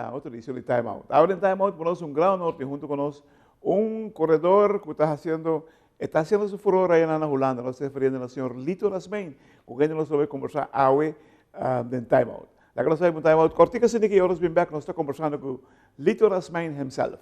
na otro edicion di Time Out. Ahora den Time Out por nos un gran honor tin hunto con nos un corredor cu ta haciendo, e ta haciendo su furor ahí na Hulanda. Nos ta referiendo na señor Lito Rasmijn, cu kende nos lo bay conversa awe den Time Out. Laga nos bay pa un Time Out cortico asina ki ora nos bin bek nos ta conversando cu Lito Rasmijn himself.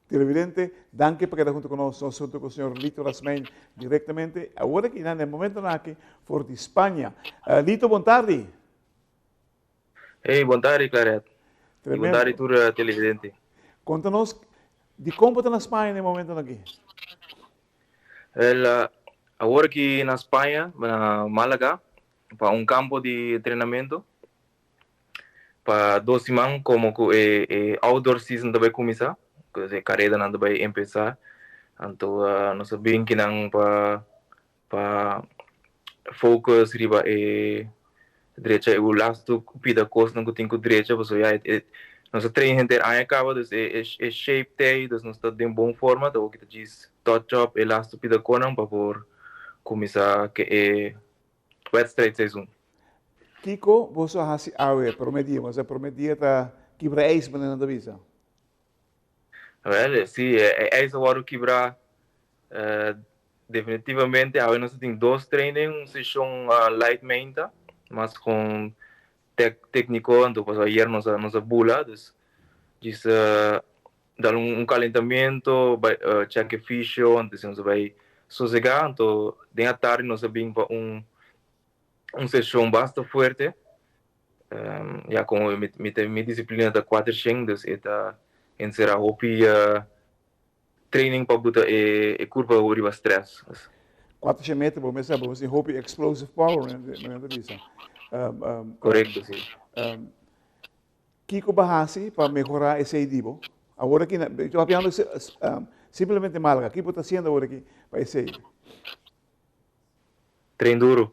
Televidente, danki pa keda hunto ku nos. Nos hunto ku señor Lito Rasmijn direktamente awor aki na e momentonan aki for di Spaña. Lito, bon tardi. Hey, bon tardi Claret. Y bon tardi tur televidente. Konta nos dikon bo ta na Spaña na e momentonan aki? Wel, awor aki na Spaña, na Malaga, pa un campo di entrenamento. Pa dos siman como cu e outdoor season ta bay cuminsa, cu e caredanan ta bay empeza, anto nos a bin kinan pa pa focus riba e drecha e lastu pida cosnan cu tin cu drecha pasobra ya e nos a train henter aña caba dus e e shape t'ey dus nos ta den bon forma ta hopi ta djis touch up e lastu pida conan pa por cuminsa cu e wedstrijd seizoen. Kiko boso a hasi awe prome dia? Boso prome dia ta kibra ijs manera nan ta bisa. Wel, si, e ijs a wòrdu kibrá definitivamente. Awe nos a tin dos training, un seshon light meinta, mas kon tékniko, anto pasobra ayer nos a nos a bula, dus djis dal un kalentamentu, bai chèk e fisio, anto nos a bai sosegá, anto den atardi nos a bin pa un un seshon basta fuerte. Ya como mi, mi, mi disciplina ta 400, dus e ta encerra hopi training pa buta e, e curpa riba stress. 400 meter, bo mester, bo mester hopi explosive power, men ta bisa. Correcto, si. Kiko bo a hasi pa mehorá esei di bo? Awor aki, mi ta papiando simplemente Málaga, kiko bo ta hasiendo awor aki pa esei? Train duro.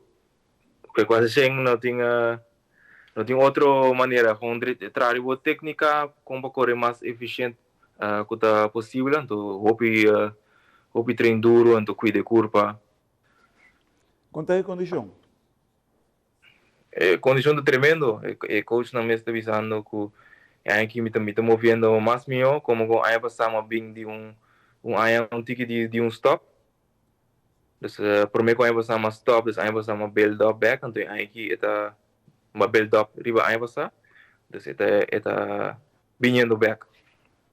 Porque kuasi shen no tin no tin otro manera. Gewoon traha riba bo téknika kon pa kore mas efishent ku ta posibel. Anto hopi hopi train duro anto kuida e kurpa. Kon ta e kondishon? E kondishon ta tremendo. E coachnan mes ta bisando ku e aña aki mi ta mi ta moviendo mas mihó komo ku aña pasá mi a bin di un un aña un tiki di un stop. Dus prome ku aña pasá m'a stop, dus aña pasá m'a build up bek, anto e aña aki e ta m'a build up riba aña pasá, dus e ta e ta biniendo bek.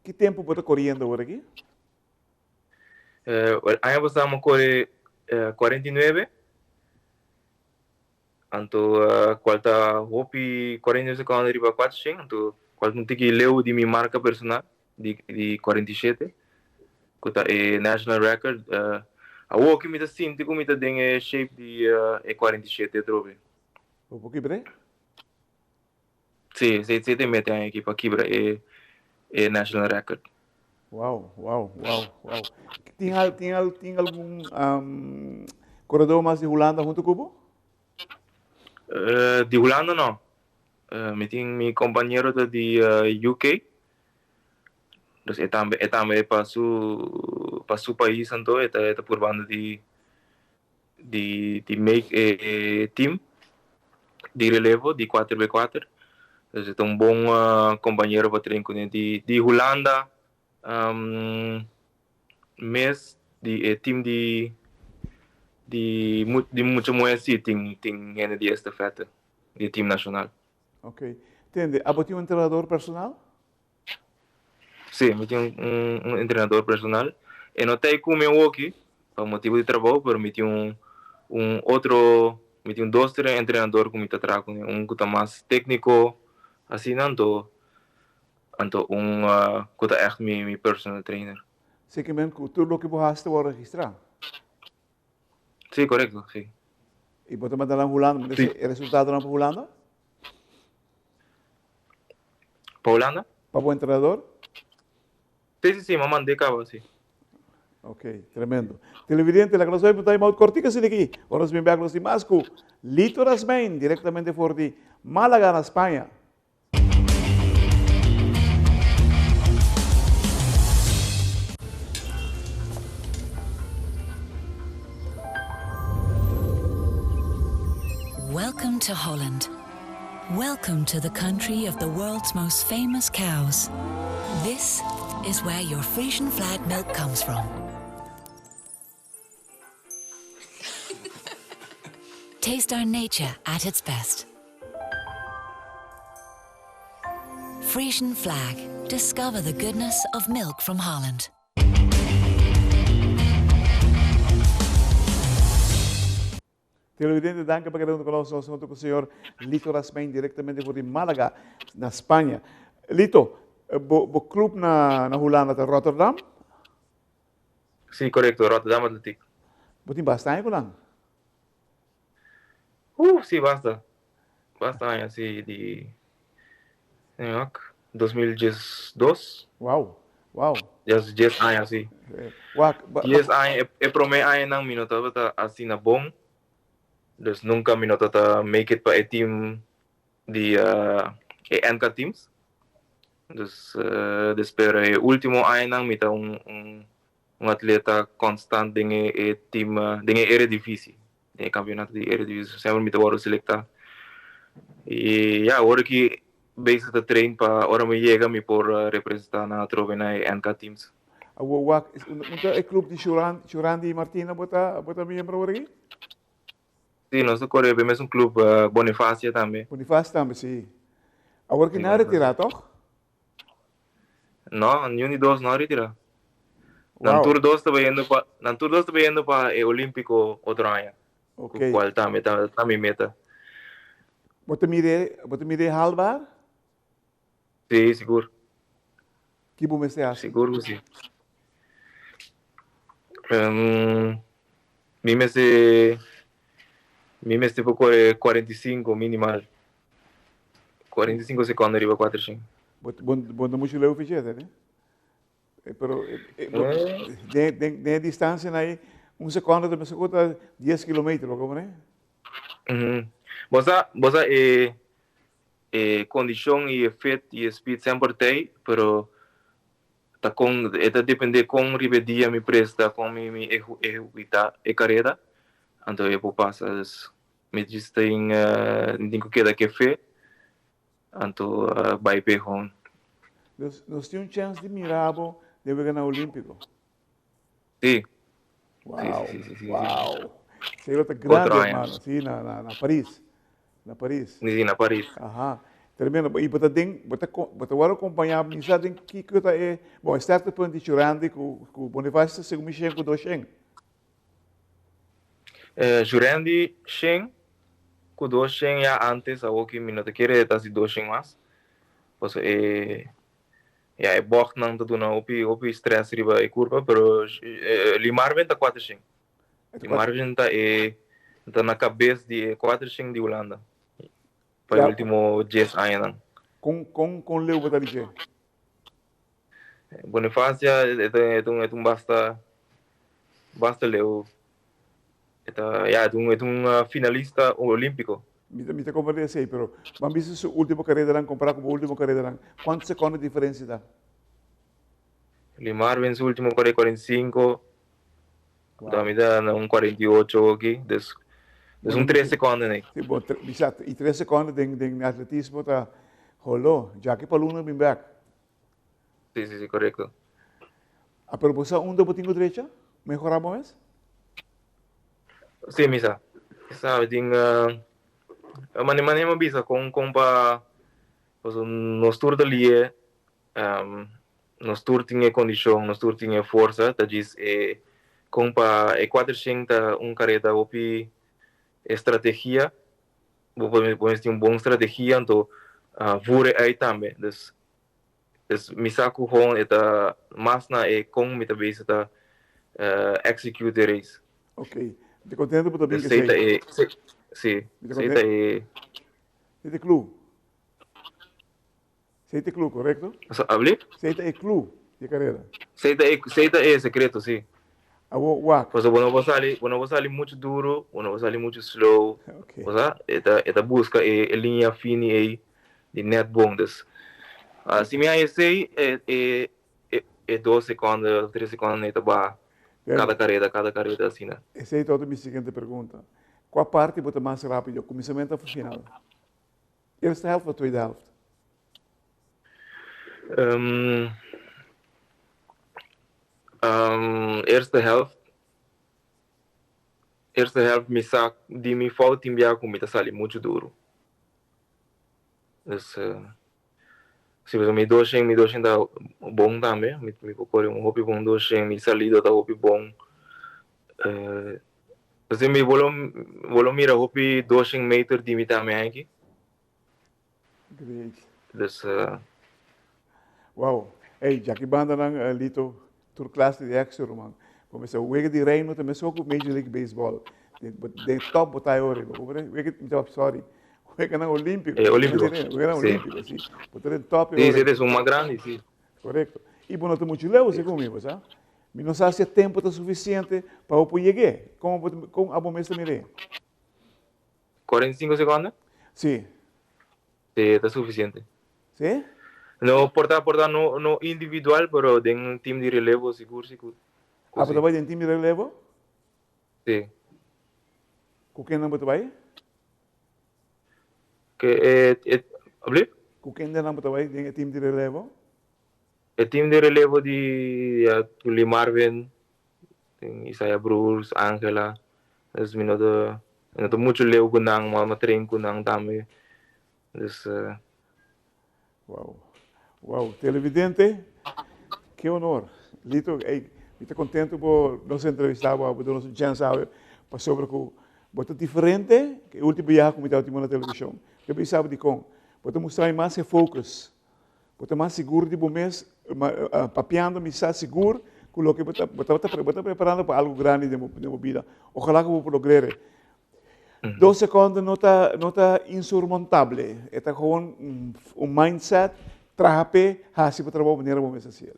Ki tempu bo ta koriendo awor aki? Wel aña pasá m'a kore 49, anto kual ta hopi 49 sekondo riba 400, anto kual ta un tiki leu di mi marka personal. Di di 47 ku ta e national record. Awor ki mi ta sinti ku mi ta den e shape di e 47 atrobe. Bo por kibr'é? Si, esei esei ta e meta e aña aki pa kibra e e national record. Wow, wow, wow, wow. Tin al, tin al, tin algun um, koredó mas di Hulanda huntu ku bo? Eh, di Hulanda no. Eh, mi tin mi kompañero ta di eh, UK. Dus e tambe e tambe pa su pa su pais anto e ta e ta purbando di di di make e e team di relevo di kuater be kuater. Dus e ta un bon kompañero pa train kuné. Di di Hulanda mes di e team di di di mucha muhé si tin tin hende di estafète di e team nashonal. Ok. Tende, abo tin un entrenador personal? Sí, mi tin un, un entrenador personal. E no ta ei ku mi awoki, pa motibu di trabou, pero mi tin un, un otro, mi tin dos tres entrenador ku mi ta traha kuné. Un ku ta mas tékniko, asina, anto, anto un ku ta ègt mi, mi personal trainer. Sekimen ku tur loke bo hasi ta wòrdu registrá? Sí, korekto, sí. I bo ta manda nan Hulanda, Sí. e resultadonan pa Hulanda? Pa Hulanda? Pa bo entrenador? Sí, sí, sí, m'a mand'é kaba, sí. Ok, tremendo. Televidente, laga nos bai pa un time out kortiko asina aki. Ora nos bin bek nos tin mas ku Lito Rasmijn, direktamente for di Malaga na Spaña. Welcome to Holland. Welcome to the country of the world's most famous cows. This is where your Frisian flag milk comes from. Taste our nature at its best. Frisian flag. Discover the goodness of milk from Holland. Televidente, danki pa keda huntu ku nos. Nos huntu ku señor Lito Rasmijn direktamente for di Malaga, na Spaña. Lito, bo, bo club na, na Hulanda ta Rotterdam? Sí, korekto, Rotterdam Atletiek. Bo tin basta aña ku nan? Sí, basta. Basta aña, sí, di, 2012. Wow, wow. Dies, dies aña, sí. Wak, ba, Dies aña, e, e promé añanan mi no tabata asina bon. Dus nunka mi no tabata make it pa e team di e NK teams. Dus despues e último añanan mi ta un, un, un atleta konstant den e, e team, den e Eredivisie. Den e kampionato di Eredivisie. Semper mi ta wòrdu selektá. I ya, awor aki bezig ta train pa ora mi yega mi por representá nan atrobe na e NK teams. Awor wak, un ta e club di Shurandi Martina bo ta, bo ta miembro awor aki? Sí, nos ta kore pa e mesun club, Bonifacia tambe. Bonifacia tambe, sí. Awor ki nan a retirá, tòg? No, niun di dos no a retirá. Nan tur dos ta bayendo pa, nan tur dos ta bayendo pa e Olímpiko otro aña. Ok. Ku kual tambe ta, ta mi meta. Bo ta mir'é, bo ta mir'é haalbaar? Sí, sigur. Ki bo mester hasi? Sigur ku sí. Mi mester, mi mester por kore 45 minimal. 45 sekondo riba 400. Bo, bo, bo no muchu leu fichete, ne? Pero den, den, den e distansia na ei, un sekondo ta mester ku ta 10 kilometer, bo komo ne? Bo sa, bo sa e E kondishon i e fit i e speed semper t'ei, pero ta kon e ta depende kon riba e dia mi presta, kon mi mi ehekutá e kareda, anto e por pasa. Dus mi djis tin mi tin ku keda ku e fe, anto bai p'e hon. Dus nos tin un chèns di mira bo den Weganan Olímpiko? Sí. Wow, Sí, sí, sí, sí, sí. wow. Sí, lo ta grande, Otro aña. hermano. Sí, na, na, na París. Na París. Sí, na París. Aha. Tremendo. I bo ta den, bo ta, bo ta wòrdu akompañá, mi sa den kiko ta e, bon, e sterktepunt di Churandy ku, ku Bonifacio ta segun mi shen ku dos shen. Eh, Churandy shen ku dos shen ya antes, awoki mi no ta kere ta hasi dos shen mas. Pasobra e Ya e bochtnan ta duna hopi hopi stress riba e kurpa pero Lee Marvin ta kuater shen. Lee Marvin ta e ta na kabes di e kuater shen di Hulanda pa e ultimo dies añanan. Kon kon kon leu bo ta di dje? Bonifacia e ta e ta un e ta un basta basta leu. E ta ya e ta un e ta un finalista olimpico. Mi ta mi ta comprende esey pero ban bisa su ultimo careranan compara cu bo ultimo careranan cuanto secondo diferencia ta? Lee Marvin su ultimo carera 45 Wow. Mi ta na un 48 aki, dus dus un 3 seconden nee. Sí, bon, bisa, y 3 seconden den den atletismo ta holo, Jackie Paluna bin back. Sí, sí, sí, correcto. Ah, pero bo sa unda bo tin cu drecha? Mehora bo mes? Sí, mi sa. Mi sa, mi tin, uh, mane mane mi bisa con con pa, paso nos tur ta lie Nos tur tin e kondishon, nos tur tin e forsa, ta djis e kon pa e kuatershen ta un kareda hopi estrategia, bo por bo mester tin un bon strategia anto vure uit tambe. Dus dus mi sa ku hon e ta mas na e kon mi ta bezig ta execute e race. Ok, mi ta kontento bo ta bin esei. E si, esei ta e. Esei ta e clue. Sei ta e clue, korekto? Abli? Sei ta e clue di e karera. Sei ta e, sei ta e sekreto, si. Awor, wak. Pasobra bo no por sali, bo no por sali muchu duru, bo no por sali muchu slow. Ok. Bo sa, e ta, e ta buska e, e liña fini ei di nèt bon. Dus, si mi haña esei, e, e, e, e dos sekonde òf tres sekonde ei ta baha kada kareda, kada kareda asina. Esei ta otro mi siguiente pregunta. Kua parti bo ta mas rápido, kuminsamentu òf final? Eerste helft of tweede helft? Um, um, eerste helft. Eerste helft mi sa di mi fout tin bia ku mi ta sali muchu duru. Dus uh, si mi doshen, mi doshen ta bon tambe. Mi, mi por kore un hopi bon doshen, mi salida ta hopi bon. Uh, Así mi bolo bolo mira hopi doshen meter di mi tambe aki. Great. Dus Wow. Hey, Jackie banda nan uh, Lito, tur klas di extra man. Como se wega di Reino tambe so ku Major League Baseball. De, de top botay ori. Wega, sorry. Wega nan Olímpico. Eh, Olímpico. Wega nan Olímpico, sí. Botay den top Sí, sí, es un más grande, sí. Correcto. Y bo no ta mucho leu, segun mi, bo sa? Mi no sa si e tempo ta suficiente pa bo por yeg'é. Con bo con abo mes ta mir'é? 45 secondo? Sí. Sí, ta suficiente. Sí? No, por ta, por ta no, no individual, pero den un team di relevo sigur, sigur. Ah, bo ta bai den team di relevo? Sí. Ku kennan bo ta bai? Ke e, e, ablief? Ku kendenan bo ta bai den e team di relevo? E team di relevo di ya Lee Marvin, tin Isaiah Broers, Angela, dus mi no ta mi no ta muchu leu ku nan, ma mi a train ku nan tambe, dus. Wow, wow, televidente, ke honor. Lito, ey, mi ta contento bo nos entrevista bo, bo duna nos un chance awe, pasobra cu bo ta diferente cu e ultimo biaha cu mi tabata na television. Mi ta bisa bo dicon, bo ta mustra mi mas e focus. Bo ta mas sigur di bo mes, papiando mi sa sigur ku loke bo ta bo tabata bo ta preparando pa algu grandi den bo den bo bida. Ojalá ku bo por logr'e. Dos sekondo no ta no ta insurmontable, e ta gewoon un mindset, traha p'e, hasi bo trabou manera bo mes a hasiel.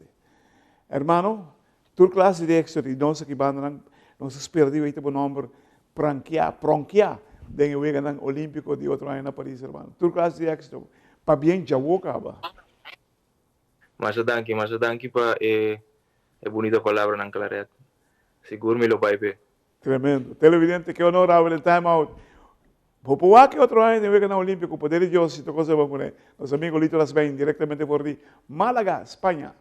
Hermano, tur klase di éksito di nos aki bandanan, nos ta spera di weta bo nòmber prankiá, pronkiá den e Weganan Olímpiko di otro aña na Paris, hermano. Tur klase di éksito. Pabien djawo kaba. Masha danki, masha danki pa e e bunita palabranan Claret. Sigur mi lo bai p'e. Tremendo. Televidente, ke honor awe den Time Out. Bo por wak e otro aña den Weganan Olímpiko, poder di Dios, si tur kos a bon kuné. Nos amigo Lito Lasmijn, direktamente for di Málaga, Spaña.